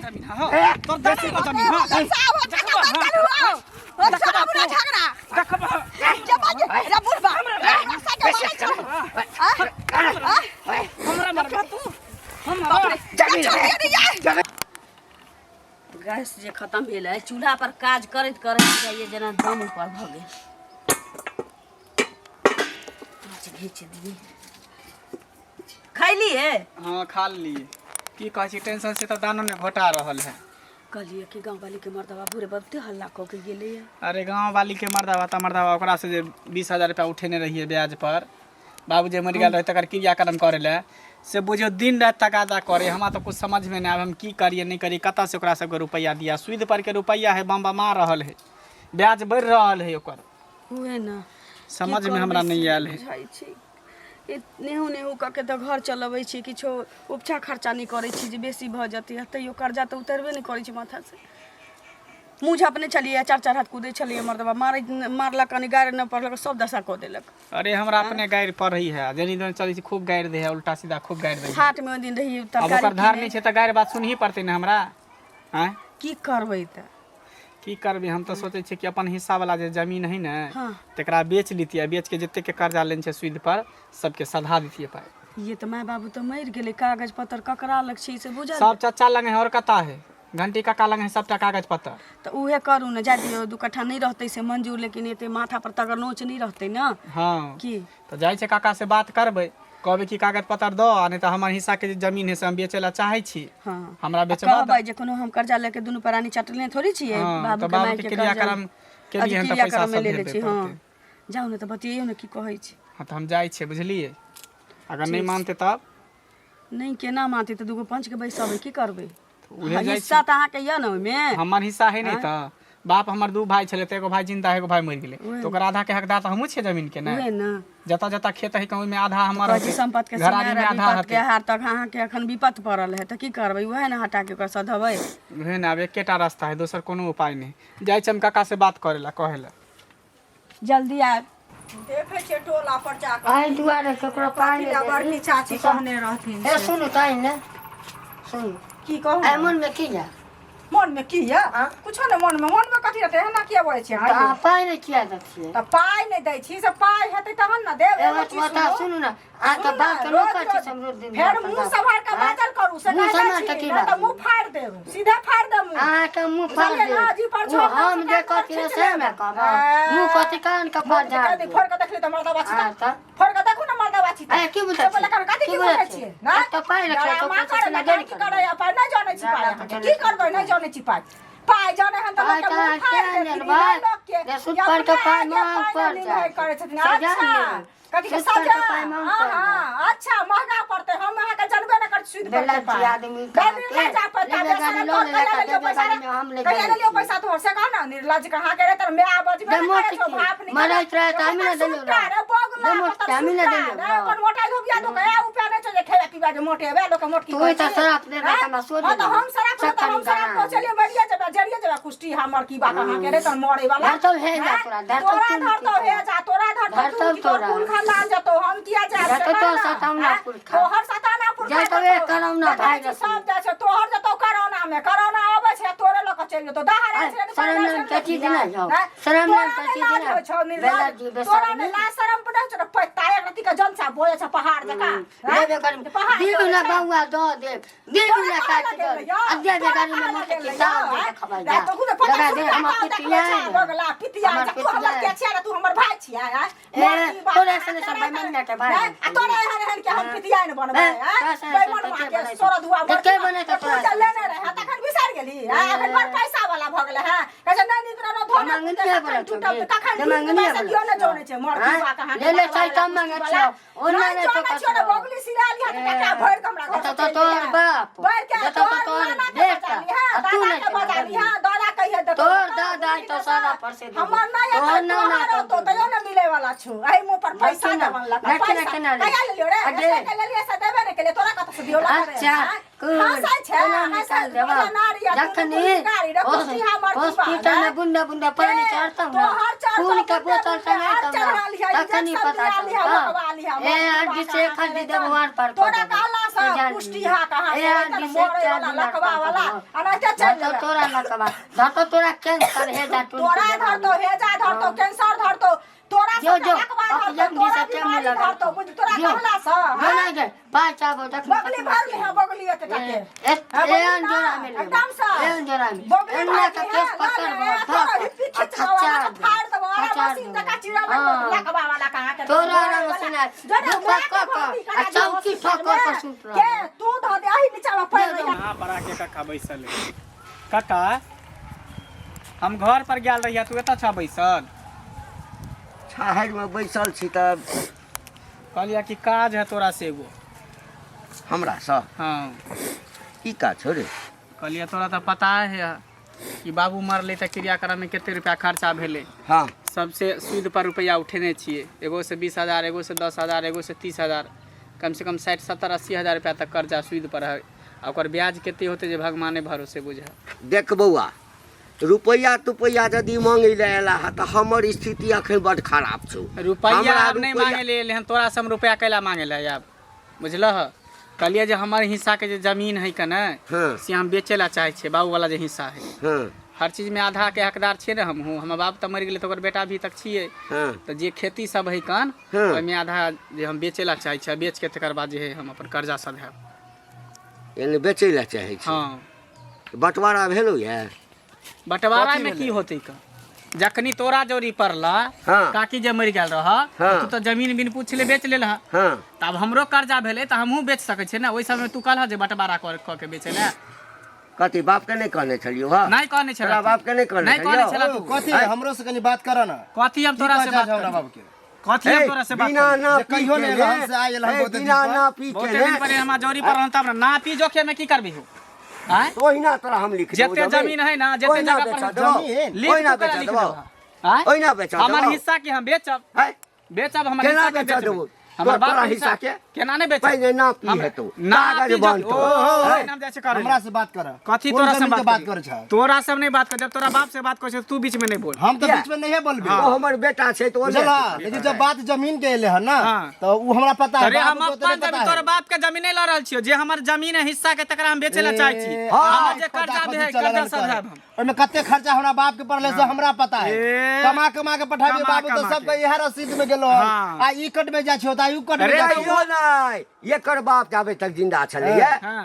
जमीन है हो तोर दादा के जमीन है झगड़ा करू हमरा झगड़ा देखबा जब बुढ़बा हमरा साथे मारै छौ हमरा मरबा तू हमरा जमीन गैस जे खतम भेल है चूल्हा पर काज करैत करैत जाइए जेना दम ऊपर भऽ गेल। आँच घीच दिए। खैली है? हाँ खा लिए। की कहै छी, टेंशन से तऽ दानो नहि घोटा रहल है। कहलिए कि गाँव वाली के मर्दवा भोरे बहुते हल्ला कऽ के गेलैए। अरे गाँव वाली के मर्दवा तऽ मर्दवा, ओकरा से जे 20,000 रुपया उठेने रहिए ब्याज पर, बाबू जे मरि गेल रहे तकर क्रियाक्रम करे लए, से बुझियौ दिन राति तकादा करे। हमरा तऽ कुछ समझमे नहि आबै हम की करियै नहि करियै, कतऽसँ ओकरा सबके रुपैआ दिया। सूद परके रुपैआ है, बम बमा रहल है, ब्याज बढ़ि रहल है ओकर। उहे ने समझमे हमरा नहि आयल है। बुझाइ छै नेहू नेहू कऽ के तऽ घर चलबै छी, किछो उपछा खर्चा नहि करै छी जे बेसी भऽ जेतै, आ तैयो कर्जा तऽ उतरबे नहि करै छै माथासँ। मुँह झपने छलियै, चारि चारि हाथ कूदै छलियै, मर्दबा मारै मारलक, कनि गारि नहि पढ़लक, सब दशा कऽ देलक। अरे हमरा अपने गारि पढ़ै है, जनी जनी चलै छी खूब गारि दै है, उल्टा सीधा खूब गारि दै है। हाटमे ओहि दिन रहियै अब तरकारी ओकर धार नहि छै तऽ गारि बात सुनही पड़तै ने हमरा। आँय की करबै तऽ? की करबै, हम तऽ सोचै छियै कि अपन हिस्सा वाला जे जमीन है ने हाँ। तकरा बेच लितियै, बेच के जतेक के कर्जा लेने छै सूद पर सबके सधा दितियै पाइ। ये तऽ माय बाबू तऽ मरि गेलै, कागज पत्तर ककरा लग छै से बुझल? सब चचा लग है और कता है, घंटी काका लग है सबटा कागज पत्तर। तऽ उहे करू ने, जा दियौ, दू कट्ठा नहि रहतै से मंजूर, लेकिन एते माथा पर तगर नोच नहि रहतै ने। हाँ की तऽ जाइ छै काका से बात करबै, कहबै कि कागज पत्तर दऽ आ नहि तऽ हमर हिस्सा के जे जमीन है से हम बेचै लए चाहै छी। हाँ हमरा बेचबा दऽ। कहबै जे कोनो हम कर्जा लेके दुनू प्राणी चटने थोड़ी छियै। हाँ, बाबू तऽ के बाबू माय के के कर्जा क्रियाक्रम के लिए हम तऽ पैसा क्रियाक्रम में सब ले लै देबे छी। हाँ पड़तै। जाउ ने तऽ बतियैयौ ने की कहै छै। हाँ तऽ हम जाइ छियै बुझलियै, अगर नहि मानतै तब नहि केना मानतै, तऽ दूगो पंच के बैसेबै, की करबै? उहे जाइ छी। हिस्सा तऽ अहाँके यऽ ने ओहिमे? हमर हिस्सा है नहि तऽ बाप हमर दू भाई छलै, तऽ एगो भाई जिंदा है, एगो भाई मरि गेलै, तऽ ओकर आधा के हकदार तऽ हमहूँ छियै जमीन के ने। उहे ने जतऽ जतऽ खेत है ओहिमे आधा हमर कहै छी रहतै, सम्पत्ति के घरारी में सिंगार आधा विपत के रहतै। हार, तक अहाँके अखन विपत पड़ल है तऽ की करबै? उएह ने हटा के ओकरा सधबै। उहे ने, आब एकेटा रास्ता है, दोसर कोनो उपाय नहि। जाइ छी हम काका से बात करे ला, कहे ला। जल्दी आयब। देखै छियै टोला पर जाकऽ। एहि दुआरे केकरो पाइ नहि कथी लए बड़की देबही। चाची कहने रहथिन हे से। सुनू तऽ ने सुनू। की कहू? एहि मोनमे की यऽ? मन में की यऽ? हाँ? कुछो नहि मन में। मन में कथी रहतै? एना किया बजै छियै तऽ अहाँ? अहाँ पाइ नहि किया दै छियै? तऽ पाइ नहि दै छी से पाइ हेतै तहन ने देब। एगो एगो चीज बता सुनू। सुनू ने, अहाँके सुनू बापके ने, रोज नौकर छी रोज से हम रोज दिन फेर बाप मुँह पर सम्हार के आँय? बाजल करू से मुँह नहि दै सम्हार के छी, की नहि तऽ बात? मुँह फाड़ि देब, सीधे फाड़ि देब मुँह। अहाँके मुँह फाड़ बुझलियै देब ने? जी पर ओ छोड़ देब, हम से जे कान पर कहती खींच से लेब। ने कहब मुँह कथी कान के फाड़ मुँह झाड़ कथी फोड़ के देखली तऽ मर्दबा छी हाँ, तऽ तऽ? फोड़ के देखू ने मर्दबा छी अरे की बुझै से बोले छी? कथी की की बुझै बुझै छी? छियै ना? एक तऽ पाइ रखै छै, डरामा ओकर करे से ना, देरी की करबै। करे पाइ नहि जानै छी पाइ डरामा अहाँके। करे की करबै नहि जानै छी पाइ। पाइ जानै हन तऽ पाइ लोकके तऽ मुँह अहाँ फाड़ि केना देथिन, लेबै? ई नहि लोकके। जे सूद ई पर के अपने पाइ आगे मांग पाइ पर नहि जाय। निर्णय करै छथिन। से जान अच्छा लेबै। कथी के सूद पर सजा? के पाइ मांग हाँ पर जाय। हाँ अच्छा महंगा पड़तै, हम अहाँके जनबे नहि करै छी सूद पर के बेलज्जी पाइ। आदमी नहि कहाँके? निर्लज आपन लेबे गाड़ी लऽ तोहर लेलक कहिया आ लेलियौ देबे पैसा गाड़ी रे? मे हम ले कहिया जाइ लेलियौ छी। पैसा तोहर से कह ने। निर्लज कहाँ के रे? तोर माय बजबे दे नहि मोट करै छौ की? भाप निकल। मरैत रहै तऽ हमी ने देलियौ सुट्टा रह। रे बगला दे मोट कतऽ की? हमी ने सुट्टा देलियौ रे रह। अपन मोटाइ धोबिया धो के उपया नहि छौ जे खेबे पीबे जे मोटेबे लोक मोट की तू कहै तऽ छी? शराब देबे हैं? तऽ हमरा सोझे हाँ तऽ देबे। हम शराब सब तऽ हम कनि शराब गाना तो चलिए मरिए जेबे जरिए जेबे कुष्टी हमर की बात अहाँ के रे तोर मरे वाला। धरतौ हे जा हैं? तोरा, धरतौ तोरा चुन धरतौ की हे जा तोरा धरतौ धरतौ चुन की तोर तोरा। कुल खानदान जतौ हम किया जायब से धरतौ कह तोर ने, सतावना हैं? कुल खा। तोहर सताना पुरखा जतौ जतौ। एक करौना देखै भाइ छी रखी। सब जाइ छै तोहर जतौ करोना मे करोना अबै छै तोरे लऽ कऽ चलि जेतौ दहार आइ, आयल छलै शरम नाम के चीज नहि हौ। शरम तोरा नाम के नहि चीज लाज नहि। होइ छौ निर्लाज बेलज्जी, तोरा नहि बेशर्मी। लाज शरम पर नहि छौ पैता एक रत्ती के जनसा बोले छै पहाड़ जकाँ हैं? देबे करी पहाड़ दिउ बोलै ने छै। बौआ दऽ देब दिउ तोरा ने कहाँ काटि लगेलै दऽ यौ? आ देबे तोरा गाड़ी मे कहाँ मोटर लगेलै के यौ, दाल आँय? दे खबाइ रे जा तोहू ने पता लगा दे सुनता हमर कहाँ देखबै पितिया छै बगला पितिया हमर तू हमर पितिया के छियै रे? तू हमर भाय छियै आँय? ए, मोर की बात तोरे अहाँ सने सब केना बेईमान करै? के भाय नहि, आ तोरे एहन एहन के हम पितिया ने बनबै ए, आँय? तोरा सने सब बेईमानवा के के बनै छै? सोरधुआ तऽ मरती के बनै छै तू तोरा जे सने? लेने रहै तखन बिसरि गेलही आँय? एखन बड़ पैसा वाला भऽ गेलै हँ, कहै छै नहि नीक रहल धन मंगनिये कखन बोलै छौ टूटब गे। तऽ कखन जे टूटबै मंगनिये से बोलै केओ नहि छौ। जनै छै मर आँय? की बात अहाँके ले ले बतबा छै तब वाला मंगै कुश्ती वाला। छियौ। ओना नहि नहि तो जनै छियौ ने कसरौ। बगली सिरा लिहा तऽ ककरा भरि कऽ हमरा घर तऽ से चलि तोहर गेलै। बाप, भरि के जतऽ तोहर तोहर नाना के बेटा, बजा लिहा, आ तू दादा नहि के केना बजा देबही? लिहा, दादा कहिये देतौ तोहर तऽ दादा बुझली तो ने सारा पर से देबो। हमर नहि तोहर एतौ नाना तोहर तो औतौ देबो। तैयो ने मिलै वाला छौ। एहि मुँह पर पैसा देखी ने, देबन लगा देखी ने पैसा केना ले। कहिया लेलियौ रे? अगे। ऐसे के लेलियै से देबे नहि केलियै तोरा कतऽ से दियौ लगा रे? अच्छा आँय? कुल हँसै छै केना हँसै निकाल देबो? बोले नारी आ दुनू जखनी गुलगारी रे कुश्ती हमर की बात हॉस्पिटल में आँय? बुंदा बुंदा पानी के चढ़तौ ने तोहर चढ़तौ खून के बुंदे बोतल बुंदे आर टंगेतौ चढ़ा ने लिहा तखनी इंजेक्शन पता दिया लिहा चलतौ लगवा लिहा ए मर की हड्डी बात से अहाँके एक हड्डी रे देबो आर पार कऽ तोरा देबो। कहला से से पुष्टि हा कहाँ से एतन मरे वाला लकवा वाला अनाहिते चलि धरतो जेबै। तोरा लकवा धरतो तोरा कैंसर हे जा तोरा धरतो हेजा धरतो कैंसर धरतो तोरा जो सब जो लकवा धरतो ऑक्सीजन तोरा दिशा के बीमारी मिला धरतो बुझ तोरा जो कहला से जो नहीं गए पाँच आबो देख बगली भर ले है बगली एते टाके हाँ, बगली एहन ना, जोड़ा में एकदम से। एहन जोड़ा में बगली एना भर के ले केस है, पकड़ ना ले, तोरा हिप्पी खींच वाला के फाड़ देबो, आरा मशीन जकाँ चिरा लगबो, लकवा वाला कहाँ के तोरा मरे रंग वाला। सुना जो ना, दू मुड़ा कक के कक भर्ती आ करा दे चौकी हॉस्पिटल ठोकर पर में। सुत के रह तू धऽ दे एही नीचा में पड़ि जो, रहिया। कहाँ पर आके काका बैसल है? काका हम घर पर गेल रहिया तू एतऽ छह बैसल छाहरिमे बैसल छी तऽ कहलिया कि काज है तोरा से एगो हमरासँ हाँ की काज छौ रे कहलिया तोरा तऽ पता है कि बाबू मरलै तऽ क्रियाक्रममे कते रुपया खर्चा भेलै हँ सबसे सूद पर रुपया उठेने छियै एगो से 20,000 एगो से 10,000 एगो से 30,000 कम से कम 60 70 80,000 रुपया तक कर्जा सूद पर है आ ओकर ब्याज कते होतै जे भगवाने भरोसे बुझा देख बौआ रुपैआ तुपैआ यदि मांगै लए अयला हँ तऽ हमर स्थिति अखन बड्ड खराब छौ रुपैआ हमरा आब नहि रुपैआ मांगे ले एलै हन तोरा से हम रुपैआ कैला मांगे ले आब बुझलह कहलियै जे हमर हिस्साके जे जमीन है कने हँ से हम बेचै लए चाहै छियै बाबू वाला जे हिस्सा है हँ हर चीजमे आधाके हकदार छियै ने हमहूँ हमर बाप तऽ मरि गेलै तऽ ओकर बेटा अभी तक छियै हँ तऽ जे खेती सब है कन हँ। ओहिमे आधा जे हम बेचै लए चाहै छियै बेच के तकर बाद जे है हम अपन कर्जा सधायब यानी बेचै लए चाहै छी हँ बँटवारा भेलौ यऽ बँटवारा कथी में की भेलै? होतै का जखनी तोरा जोरी पड़ला हाँ। काकी जे मरि गेल रह हाँ। तू तऽ जमीन बिन पूछले बेच लेलह हँ तऽ आब हमरो कर्जा भेलै तऽ हमहूँ बेच सकै छियै ने ओहि समय तू कहलह जे बँटवारा कर कऽ के बेचै लए कथी बापके नहि कहने छलियौ हँ नहि कहने छला तोरा तू। बापके नहि कहने नहि कहने छलियौ? छला तू कथी आँय? हमरो से कनी बात कर न कथी हम की तोरा कहै से चाहै बात छौ हमरा करी? बाप के कथी हम ए, तोरा से बात बिना करी? नापी जे कहियो नहि केने, एलहन से आइ एलहन ए, बहुते बिना दिन पर। नापी बहुते केने दिन पर हमरा जोरी पर तब ना नापी जोखे में की करबी हो आँय ओहिना तोरा हम लिख देबौ जते जमीन। जमीन है ना जते ओहिना जगह पर बेचा देबौ। जमीन? लिख ओहिना तू करा बेचा लिख देबौ। देबौ। आँय? ओहिना बेचा हमर देबौ। हिस्सा के हम बेचब हैं? बेचब हमर केना हिस्सा के बेचा बेचब देबौ? हमर तोरा बाप के हिस्सा के? केना नहि बेचब पहिने नापी हम- हेतौ नापी कागज जब- बनतौ ओ, हैं? नाम जाइ छै करै हमरा से बात कर कथी कोन तोरा से जमीन बात के बात करी? करै छह तोरा सब नहीं बात कर जब तोरा बाप से बात करै छै तू बीच में नहीं बोल हम तऽ किया? बीच में नहीं बोलबे ओ हमर बेटा छै तऽ ओ नहि बुझला लेकिन जब बात जमीन के एले हन ना हाँ। तऽ उ हमरा पता है अरे हम बाबू के ओते अपन नहि जमीन पता तोरा है बाप के जमीन नहीं लऽ रहल छियो जे हमर जमीन है हिस्सा के तकरा हम बेचै लए चाहै छी ए, हाँ, हमर जे खोदा कर्जा खोदी भेल चलल कर्जा हन सब करे। हम ओहिमे कते खर्चा हमरा बाप के पड़ले से हमरा पता है ए, कमा कमा के पठाबिए कमा बाबू तो कमा सब के। इहे रसीद में गेलो हन। हाँ। आ ई कट में जाइ छियो त ई कट में अरे जाइ छियो कहियो नहि एकर बाप जाबे तक जिंदा छलैया हाँ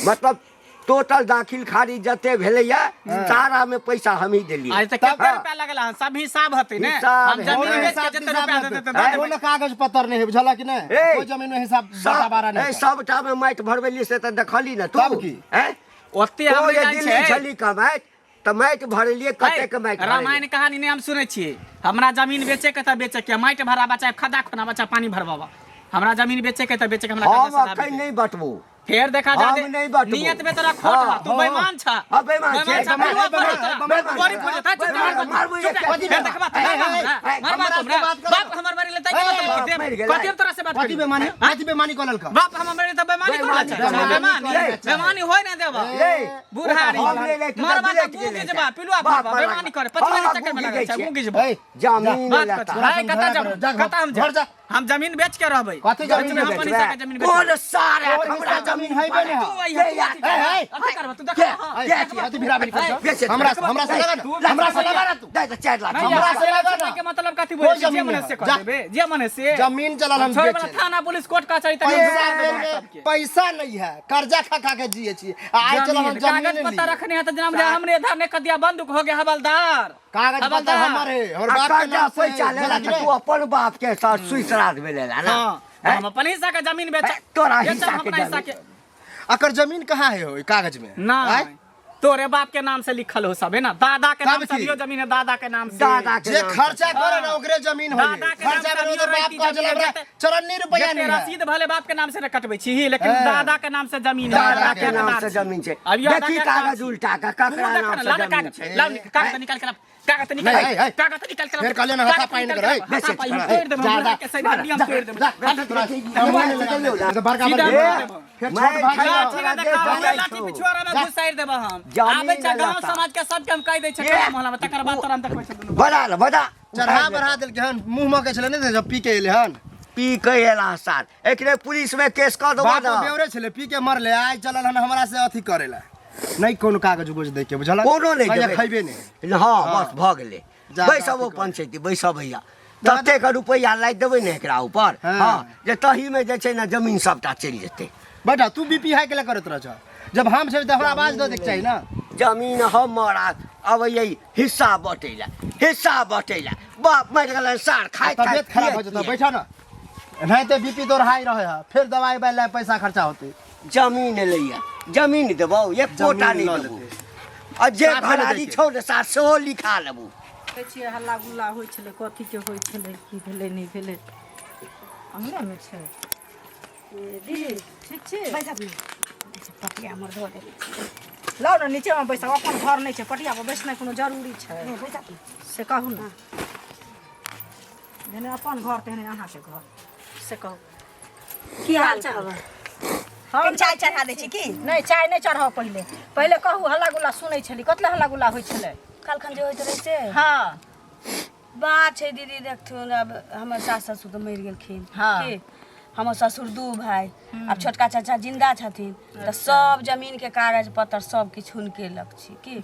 मतलब टोटल दाखिल खारिज जते भेलैया सारा में पैसा हम ही देलियै आज तक कते हाँ। रुपया लगल हन सब हिसाब हतै ने हिसाब हम है। जमीन कोनो बेच के हिसाब जते किताब रुपया नहि देतै हेतै। दऽ देबै। कोनो कागज पत्तर नहि है बुझला कि नहि ए, कोई जमीन में हिसाब बटा बारा ए नहीं है। सबटा में माटि भरबेली से तऽ देखली ने तू तब की? हैं? ओते हम तो नहि जे जानै दिल्ली छियै छली कमाइत तऽ माटि भरेलियै कतेक माटि रामायण भरेलियै कहानी नहि हम सुनै छियै हमरा जमीन बेचे के तऽ बेचे के माटि भराबा चाहे खद्दा खोनाबा चाहे पानी भरवाबा हमरा जमीन बेचे के तऽ बेचे के हमरा हम कर्जा सधाबे अखन के। नहि बटबू फेर देखा जा हम नहि बटबू। नियत में तोरा खोट हाँ, बा तू बेईमान छा हाँ, बेईमान छै। छा, बेईमान, बेईमान, बेईमान, बेईमान, गोरी खोजत है, चुप बेईमान, रह, मारबू चुप रह, एक फेर देखबा तू, ए, ए, मारबा ए, हमरा, मारबा हमरा तू से हमरा। बात कर। बाप हमर मरि गेलै तै के मतलब बाप मरि गेलै। कथी हम तोरा से बात कथी करी बेमानी कथी बेमानी कऽ लेलक बाप हमर मरि गेलै तऽ बेईमानी करला छै बेईमानी बेईमानी करला छै। बेईमानी होय ना देबा ए, बुढ़ारी हम ले ले, तू मरबा तऽ तऽ बिलटि मुँह गेलै गिजबा पिलुआ बाप भरबा मरला। बेईमानी करे पचमा हाँ, चक्कर में मुँह लागल छै गिजै मुँह गिजबा ए, जमीन बात लेता कर है कतऽ जा, जब घर कतऽ हम घर जा। हम जमीन बेच के रहबै कथी जमीन बेचबै? हम अपन हिस्सा के जमीन बेच कोन सारा तोहर हमरा हिस्सा जमीन जमीन हैबे नहि तू है। अइहे, तू अथी ए, ए, करबा, अथी करबा, तू देख, के, हाँ, के, अथी अथी भिड़ा भिड़ी कर बेच हमरा हमरा से लगा ना हमरा से लगा ना तू दे दे 4 लाख नहीं, हमरा से लगा ना। के मतलब कथी कोई बोलै छी? जे जमीन मन नहीं से है। कर जा। देबे जे मन से जमीन चलल हम छोड़ बेचे वाला थाना पुलिस कोर्ट कचहरी तक पैसा हम बेल में पैसा नहीं है कर्जा खा खा के जिए छी आ आइ चलल हम जमीन जमीन कागज नहीं पत्तर लिए। रखने है तऽ जेना हमरे इधर ने कदिया बंदूक हो गया हवलदार कागज पत्तर हवलदार। हमर है हमर आ बाप के कर्जा नाम से पैसा है, लेला बुझला कि तऽ नहीं? तू अपन बाप के साथ सुइ श्राद्ध में लेला ना हाँ हैं? हम अपन हिस्सा के जमीन बेच हैं? तोरा बेचब हिस्सा हम के अपना हिस्सा जमीन। के अकर जमीन कहाँ है हो ई कागज में ना आँय? तोरे बाप के नाम से लिखल हो सब है ना दादा के तब नाम से की? अभियो जमीन है दादा के नाम से दादा के जे नाम से। खर्चा करे ना ओकरे जमीन होई दादा के नाम खर्चा से करे अभियो तो बाप रैती कह जमीन चल हमरा जते- चरन्नी रुपया जते नहीं है रसीद भले बाप के नाम से न कटबै छी लेकिन हैं। दादा के नाम से जमीन है दादा के नाम हकदार से छी। जमीन छै अभियो दादा देखी के हकदार कागज छी। उल्टा के तू ककरा देख नाम ना, से ला ना जमीन कागज, छै ला ना, कागज निकाल के ला, कागज निकाल नहीं, के है, कागज निकाल के ला, फिर कहलियै ना, कागज हाथा पानि निकाल कर, के है, ला, हाथा बेचे, पानि जा, तोड़ि देबै, जा, मुर्गा के सैन हड्डी हम तोड़ि देबै। बड़का सीधा बड़का मार देबो। फिर मैं छोट भाग खाइ लाठी ना दे, देखाओ, जा, लाठी जा, पिछुआरा में घुसारि देबै हम। जमीन आबै छै गाँव लेता। समाज के सबके हम कहि दै छै ये। टोला मोहल्ला में, तकर बाद तोरा हम देखबै छै दुनू। बड़ा ल बड़ा चढ़ा बढ़ा देलकै हन मुँह मकै छलै नहि जब पी के एलै हन पी के एला सार एकरे पुलिस में केस कऽ देबो बाप ना बेवरे छलै पी के मरले आइ चलल हन हमरा से अथी करेला नहीं कोनो कागज उगज दे के बुझल कोनो नहि देबै। खैबे नहीं हँ बस भऽ गेलै जा, बैसब जा, ओ पंचायती बैसब भैया ततेक रुपैआ लागि देबै ने एकरा ऊपर हँ। हँ जे तहीमे जे छै ने जमीन सबटा चलि जेतै बेटा तू बीपी हाई के ला करैत रह छ जब हम छै तऽ हमरा आवाज दऽ दैके चाही ना जमीन हमर आ अबैयै हिस्सा बटै लए हिस्सा बटै लए बाप मरि गेलै सार खाइ तबियत खराब हो जेतौ बैठा ना एनाहिते बीपी तोर हाई रहे है फिर दवाई उवाई ला पैसा खर्चा होते जमीन लैया जमीन देबौ एकोटा जमीन नहि लऽ देबौ लेतै। आ जे साफे नहि घरारी दैके। छौ ने सार सेहो लिखा लेबौ देखै छियै हल्ला गुल्ला होइ छलै कथीके होइ छलै की भेलै नहि भेलै अङ्गनेमे छै दीदी ठीक छी पटिया हमर धऽ देने लाउ ने नीचेमे बैसब अपन घर नहि छै पटिया पर बैसनाइ कोनो जरूरी छै से कहू ने जेहने अपन घर तेहने अहाँके घर से कहू की हाल चाल हम चाय चढ़ा दै छी की नहि चाय नहि चढ़ाउ पहिले पहिले कहू हल्ला गुल्ला सुनै छली कतले हल्ला गुल्ला होइ छलै काल्खन जे होइत रहै से हँ बात छै दीदी देखथुन आब हमर सास ससुर तऽ मरि गेलखिन हँ। की हमर ससुर दू भाय आब छोटका चाचा जिंदा छथिन तऽ सब जमीन के कागज पत्तर सब किछु हुनके लग छै की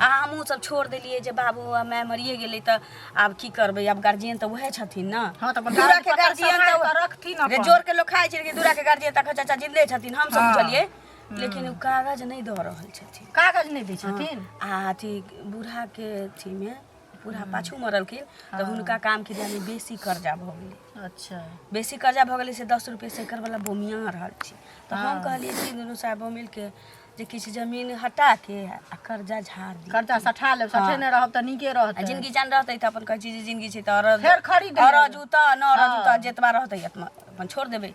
आ हमहूँ सब छोड़ देलियै जे बाबू आ माय मरिए गेलै तऽ आब की करबै आब गार्जियन तऽ उएह छथिन ने हँ, तऽ अपन दूरा के कागज पत्तर गार्जियन सम्हारि तऽ कऽ रखथिन रे अपन। जोर के लोक खाइ छै लेकिन दूरा के गार्जियन तऽ चाचा जिंदे छथिन हमसब हँ। बुझलियै लेकिन ओ कागज नहि दऽ रहल छथिन कागज नहि दै छथिन आ अथी बूढ़ाके अथीमे बूढ़ा पाछू मरलखिन तऽ हुनका काम क्रियामे बेसी कर्जा भऽ गेलै अच्छा बेसी कर्जा भऽ गेलै से 10 रुपये सैकड़ वाला बोमिया रहल छी तऽ हम कहलियै कि दुनू साहेबो मिलके जे किछु जमीन हटाके आ कर्जा झाड़ दी कर्जा सठा लेब सठेने रहब तऽ नीके आ रहतै जिनगी जान रहतै तऽ अपन कहै छी जे जिनगी छै तऽ अरज फेर खरीद लेब। अरज उतऽ न अरज उतऽ जेतबा रहतै एतना अपन छोड़ देबै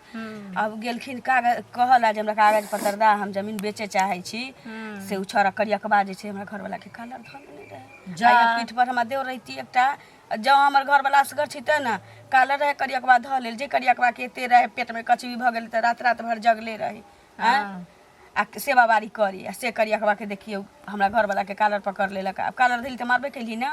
आब गेलखिन कागज कहला जे हमरा कागज पत्तर दा हम जमीन बेचे चाहै छी से ओ छौड़ा करियकबा जे छै हमरा घरवला के कालर धऽ लेने रहै जा। आ पीठ पर हमरा देव रहिती एकटा जँ हमर घरवला असगर छितै ने कालर रहै करियकबा धऽ लेल जे करियकबा के एते रहै पेटमे कचबी भऽ गेल तऽ राति राति भरि जगले रही आँय आ सेवा बारी करी आ से करियकबा के देखियौ हमरा घरवला के कालर पकड़ लेलक आब कालर धैली तऽ मारबे केली ने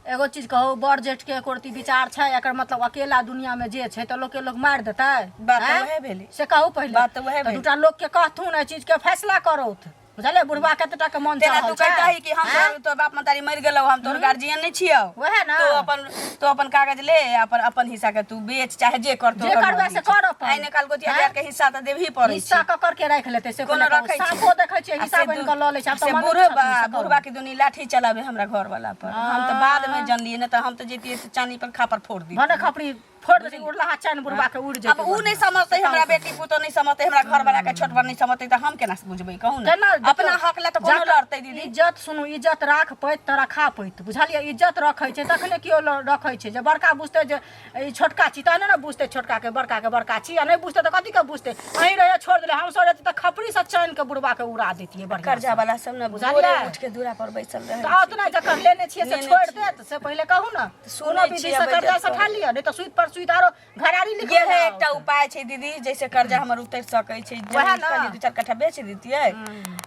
एगो चीज कहू बड़ जेठ के एको रत्ती विचार छै एकर मतलब अकेला दुनिया में जे छै तऽ लोक के लोक मारि देतै बात तऽ आँय? उएह भेलै। से कहू पहिले बात तऽ उएह तऽ भेलै। दूटा लोक के कहथुन एहि चीज के फैसला करौथ बुझलियै बुढ़वा कतेटा के मन तेना चढ़ल तू छै कहितही कि हम आँय? तोर बाप महतारी मरि गेलौ हम तोर गार्जियन नहि छियौ वएह ने। तू अपन तू अपन कागज ले अपन अपन हिस्सा के तू बेच चाहे जे कर जे करबै से कर अपन। आइ ने काल गोतिया आँय? के हिस्सा तऽ देबही पड़ै हिस्सा ककर के राखि लेतै से कोनो कोनो रखै छै। साफो देखै छियै आ हिस्सा से बनि कऽ लऽ लै छै आब तऽ से मनुख बुढ़बा छथिन, से कहू। बुढ़बा के दुनी लाठी चलाबे हमरा घर वाला पर हम तऽ बाद में जानलियै ने तऽ हम तऽ जैतियै तऽ चानी पर खापर फोड़ दी भने खपड़ी फोड़ देतै उड़लाहा चैन बुढ़वा के उड़ जेतै अब ऊ नहीं समझतै हमरा बेटी पुतोह नहीं समझतै हमरा घर वाला के छोट बड़ नहीं समझतै तऽ हम केना से बुझबै कहू ने केना देखियौ, अपना हक ला तऽ कोनो जाक- लड़तै दीदी इज्जत सुनू इज्जत राख पैत तऽ रखा पैत बुझलियै इज्जत रखै छै तखने केओ रखै छै जे बड़का बुझतै जे ई छोटका छी तहने ने बुझतै छोटका के बड़का के बड़का छी आ नहि बुझतै तऽ कथी के बुझतै अहीं रहियै छोड़ देलै हम सब रहियै तऽ खपड़ी से चैन के बुढ़वा के उड़ा दैतियै बढ़िआँ से। कर्जा वाला सब ने बुझलियै? भोरे उठ के दूरा पर बैसल रहै तऽ ओतना जकर लेने छियै से लेने छोड़ि छियै। देत से पहिले कहू ने सुनै कोनो विधि छियै से कर्जा बैजत सठा लिअ नहि तऽ सुइत पर सुइत आरो घरारी लिख इएह एकटा उपाय छै दीदी जैसे कर्जा हमर उतरि सकै छै वएह जमीन ने। खाली दू चारि कट्ठा बेच दितियै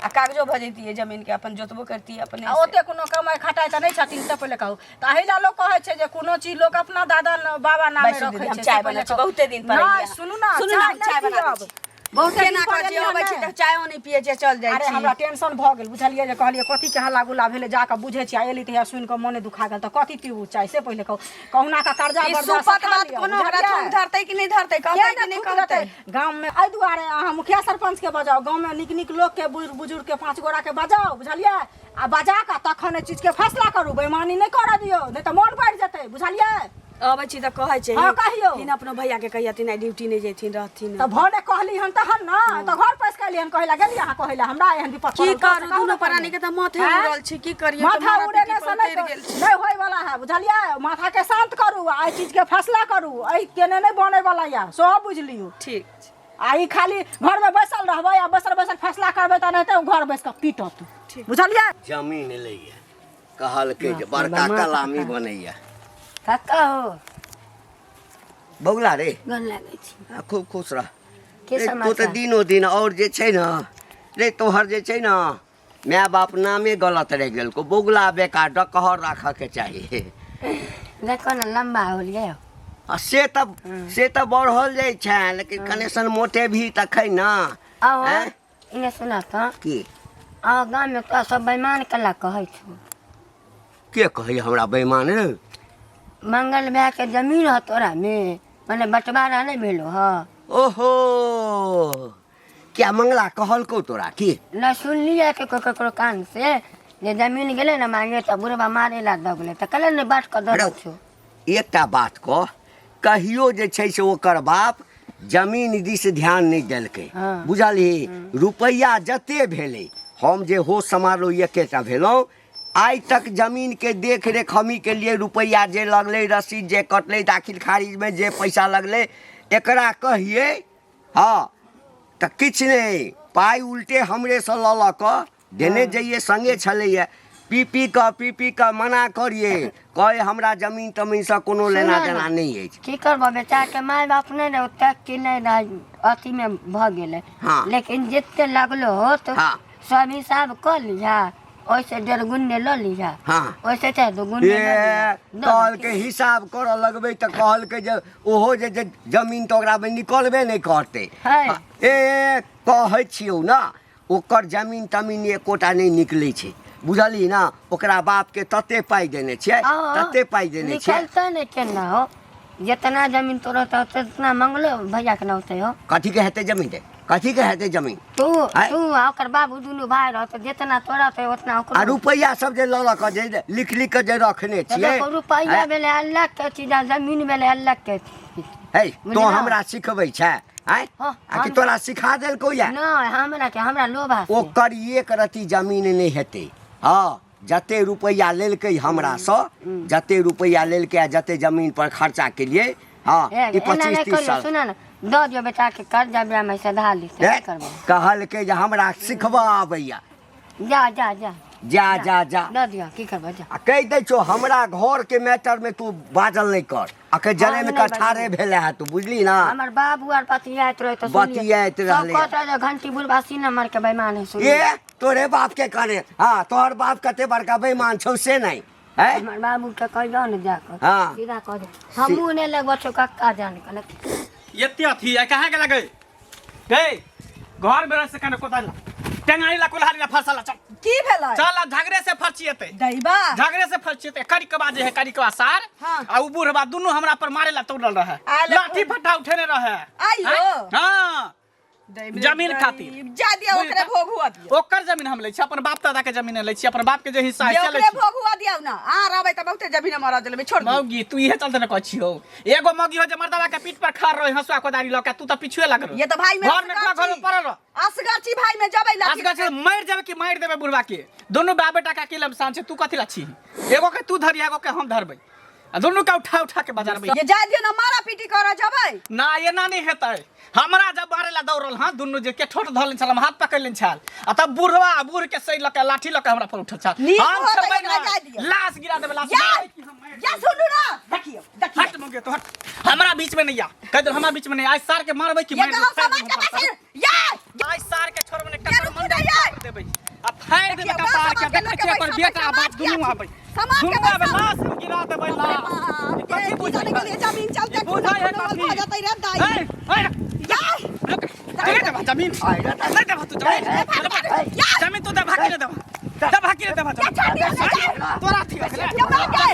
आ कागजो भऽ जैतियै जमीन के अपन जोतबो करतियै अपने आ ओते कोनो कमाइ खटाइ तऽ नहि छथिन से पहिले कहू तऽ एहि लए लोक कहै छै जे कोनो चीज लोक अपना दादा बाबा नामे बैसू रखै दीदी, हम छै चाय से पहिले बनबै छी, कहू। बहुते दिन पर नहि एलियै। सुनू ने सुनू ने, हम चाय चाय नहि बनाबै पीयब छी। बहुते केना दिन पर कऽ जे एलियै अबै छी ने। तऽ चायो नहि पियै छियै चल जाइ अरे छी हमरा टेंशन भऽ गेल बुझलियै जे कहलियै कथी के हल्ला गुल्ला भेलै जाकऽ बुझै छियै आ एली तऽ सुनि कऽ मोने दुखा गेल तऽ कथी पीबू चाय से पहिले कहू कहुना कऽ कर्जा ई बर्जा सुपत सठा बात लिअ, कोनो हमरा बुझलियै? थूक धरतै कि नहि धरतै कहतै किया कि ने नहि थूक कहतै देतै? गाममे एहि दुआरे अहाँ मुखिया सरपंच के बजाउ गाँवमे नीक नीक लोकके बुजुर्ग बुजुर्गके पाँच गोटाके बजाउ बुझलियै आ बजा कऽ तखन एहि चीजके फैसला करू बेईमानी नहि करऽ दियौ नहि तऽ मोन बढ़ि जेतै बुझलियै अबै छी तऽ कहै छै हँ, कहियौ। हिन अपनो भैया के कहियथिन आइ ड्यूटी नहि जैथिन रहथिन तऽ भने कहली हन तहन ने तऽ घर पैस कऽ एलियै हन कहै लए गेलियै अहाँ कहै लए हमरा एहन विपद की पड़ल तऽ करू कहू दुनू ने प्राणी के तऽ माथे आँय? उड़ल छै की करियै तऽ माथा मारा उड़ेने पीटी से पर नहि उतरि गेल छै नहि होय वाला है बुझलियै माथा के शांत करू आ एहि चीज के फैसला करू एहि केने नहि बने वाला यऽ सेहो बुझि लियौ ठीक छै आ ई खाली घरमे बैसल रहबै आ बैसल बैसल फैसला करबै तऽ एनाहिते घर बैस कऽ पीटत बुझलियै जमीन लैया कहलकै जे बड़का कलामी बनैया कक्का हो बौला रे गोर लागै छी आ, खूब खुश रह के रे, तू तऽ समाचार दिनो दिन और जे छै ने रे तोहर जे छै ने माय बाप नामे गलत रहि गेलको बौगला बेकार डकहर राखऽके चाही देखो ने लम्बा हो गया आ से तऽ बढ़ल जाइ छै, लेकिन कनेक्शन मोटे भी तखन ने। आओ। आँय? इने सुना तऽ। की? आओ, गाममे तोरा सब बेईमान केला कहै छौ। के कहै हमरा बेईमान रे? मंगल भाई के जमीन ह तोरा में, मने बंटवारा नहीं भेलो ह? ओहो, क्या मंगला कहलकौ तोरा की? न सुनलियै के ककरो कान से जे जमीन गेलै ने मांगे तऽ बुढ़बा मारे ला दऽ गेलै, तऽ कहले ने बाँट कऽ दऽ रौ। छौ। एकटा बात कह, कहियो जे छै से ओकर बाप जमीन दिस ध्यान नहि देलकै। बुझलही? रुपैआ जते भेलै, हम जे होश समारोह एकेटा भेलहुँ, आइ तक जमीन के देख रेख हमी के लिए। रुपैआ जे लगलै, रसीद जे कटलै, दाखिल खारिजमे जे पैसा लगलै, एकरा कहियै हँ तऽ किछु नहि। पाइ उल्टे हमरेसँ लऽ लऽ कऽ देने जइए, सङ्गे छलैए। पी पी कऽ, पी पी कऽ मना करियै, कहै हमरा जमीन तमीनसँ कोनो लेना सुनऽ ने। देना नहि अछि। की करबऽ, बेचाराके माय बाप नहि रहै ओते कि नहि रहै, अथीमे भऽ गेलै। लेकिन जते लगलो होत, सब हिसाब कऽ लिहा, ओहिसँ डेढ़ गुने लऽ लिहा, ओहिसँ चाहे दू गुने लऽ लिहा। ए, कहलकै हिसाब करऽ लगबै तऽ कहलकै जे ओहो जे जे जमीन तऽ ओकरामे निकलबे नहि करतै। है। ए, कहै छियौ ने, ओकर जमीन तमीन एकोटा नहि निकलै छै, बुझलही ने? ओकरा बापके तते पाइ देने छियै, तते पाइ देने छियै। निकलतै ने केना हो? जितना जमीन तोरो तऽ तितना मंगलो भैया के ना होतै हो। कथीके हेतै जमीन रे? कथीके हेतै जमीन? तू आँय? तू आ ओकर बाबू दुनू भाय रहत, जितना तोरा होतै उतना आ ओकरो। रुपैआ सब जे लऽ लऽ कऽ जे लिख लिख कऽ जे रखने तऽ छियै। देखो, रुपैआ आँय? भेलै अलग के चीज आ जमीन भेलै अलग के चीज। हे, तो बुझलह? हमरा सिखबै छै आँय? हँ, आ कि तोरा सिखा देलकौ या? नहि, हमरा के हमरा लोभा से। ओकर एक रति जमीन नहि हेतै। हँ, जते रुपैआ लेलकै हमरासँ, जते रुपैआ लेलकै आ जते जमीन पर खर्चा केलियै, हँ, हे, ई एना 25 नहि 30 करियौ। साल सुन ने, दऽ दियौ बेटा के, कर्जा बिया में सधा ली तऽ हे, की करबै? कहलकै जे हमरा सिखबऽ आबैया। जा जा जा। जा जा जा। दऽ दियौ, की करबै, जा। आ कहि दै छौ, हमरा घर के मैटर में तू बाजल नहि कर। अखन जने में नहि कठारे भेले है तू, बुझली ना? हमर बाबू आर बतियाइत रहे तऽ सुनलियै। बतियाइत सब रहलै। कहत रहे जे घंटी बुढ़बा सीना मार के बेईमान है, सुनलियै। ए, तोरे बाप के करे? हाँ, तोहर बाप कते बड़का बेईमान छौ से नहीं है। हमर बाबू के कहियो ने जाकऽ। सीधा कह दे, हमहूँ नहि लगबऽ छौ कक्का जान के। एते अथी है कहाँ के लगे गए घर में से कने कोदाल टेंगारी ला, कुल्हाड़ी ला, फरसा ला, चल। की भेलै? चल, आ झगड़े से फरचिएते। दैबा। झगड़े से फरचिएते। करिकबा जे है, करिकबा सार आ उ बूढ़बा दुनू हमरा पर मारे ला तोड़ल रहे। आले। लाठी फट्टा उठेने रहे। आइयो? हाँ। दैबे। जमीन दैब। खातिर। जा दिया, ओकरे भोग हुआ दिया। ओकर जमीन हम लै छी? अपन बाप दादा के जमीन लै छी? अपन बाप के जे हिस्सा है ये से लै ओकरे छी। भोग हुआ दिया ना। आ रहबै तऽ बहुते जमीन मरा देलबै, छोड़ दियौ। मौगी, तू इहे चलते न कहै छियौ। एगो मौगी हो जे मर्दवा के पीठ पर खड़ रहे हंसुआ कोदारी लऽ के, तू तऽ पिछुए लागल रह। ये तऽ भाई में घर में असगर घर में छी। पड़ल रह। असगर छी, भाई में जबै लाठी। असगर छी, मरि जेबै कि मारि देबै बुढ़वा के? दुनू बाप बेटा के अकेले में शान छै। तू कथी ला छी? एगो के तू धरी, एगो के हम धरबै आ दुनू के उठा उठा के बजारबै। ये जा दियौ ना, मारा पीटी करऽ जबै। ना, एना नहि हेतै। हमरा जब मारे ला दौड़ल, हाँ, दुनू जे के ठोट धऽ लेने छल, हम हाथ पकड़ि लेने छल आ तब बुढ़वा आ बूढ़ के सही लऽ के लाठी लऽ के हमरा पर उठल छल। नीक हम होतै, छोड़बै एकरा नहि। जाय दियौ। लाश गिरा देबै, लाश। या मारबै कि हम मारि या, सुनू ना, देखियौ देखियौ। हट मौगे तो, हट, हमरा बीच में नहीं आ। कह दे, हमरा बीच में नहीं। आज सार के मारबै कि ये मारि गाँव देबै? समाज के पास या आज सार के छोड़बै नहीं, ये ककर रुकू मंडा ना यार। छोड़ देबै आ फाड़ि देबै देखियौ, कपार के। गाँव समाज के देखै छियै लोकके ओकर पैसा बेटा आ पैसा बाप दुनू आबै, समाज के दुनू आबै, पैसा। लाश हम गिरा देबै, लाश। ई कथी की बुझै जाने गेलियै जमीन चलते ई बुझै है खुला कथी? भऽ जेतै रे दाई। ए, ए, या रुक, नहीं देबा जमीन, नहीं देबा तू जमीन, जमीन तू देबा कि नहीं देबा? देबा कि नहीं देबा जमीन? तोरा थी जमीन,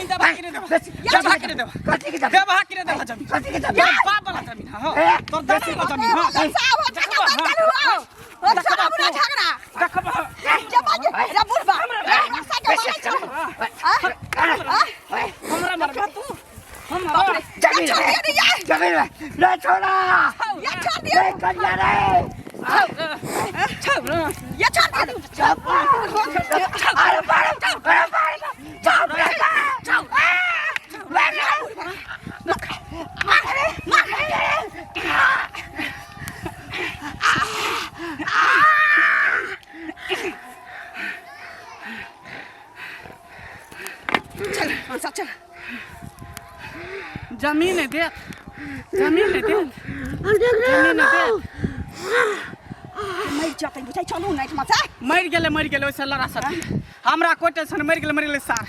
देबा कि नहीं देबा? देबा कि नहीं देबा? कथी के जमीन? देबा कि नहीं देबा जमीन? कथी के जमीन? तोर बाप वाला जमीन है, हाँ, तोर दादा वाला जमीन, हाँ। साहब, देखबा, हाँ। ओ छोड़ा बुढ़ा झगड़ा। देखबा। ये बाजे रे बुढ़बा, रे के मारै छौ। आ हमरा मारबा तू? हमरा जमीन छोड़ दिया रे या। जमीन रे, छोड़ा। ये छोड़ दिया। रे कन्या रे। छोड़। ये छोड़ दिया। अरे बाप, अरे बाप, बाप रे बाप। चल मनसा, चल। जमीन दे, जमीन दे, जमीन दे। मरि जेतै बुझाइ, चलू ने एहिठमा से। मरि गेलै, मरि गेलै, ओहिसँ लड़ा सकी हमरा कोइ टेंशन। मरि गेलै, मरि गेलै सार।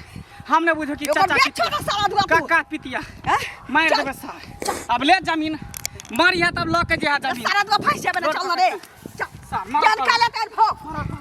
हम नहीं बुझो कि ओकर चाचा बेच छोड़ सारा दुआ तू। काका पितिया हैं? मार चल। देबे सार अब ले जमीन मरिया तब लऽ के जे जमीन सारा दुआ फंस जाबे ना चल ना रे चल सार, मार चल कर। काला कर भोग।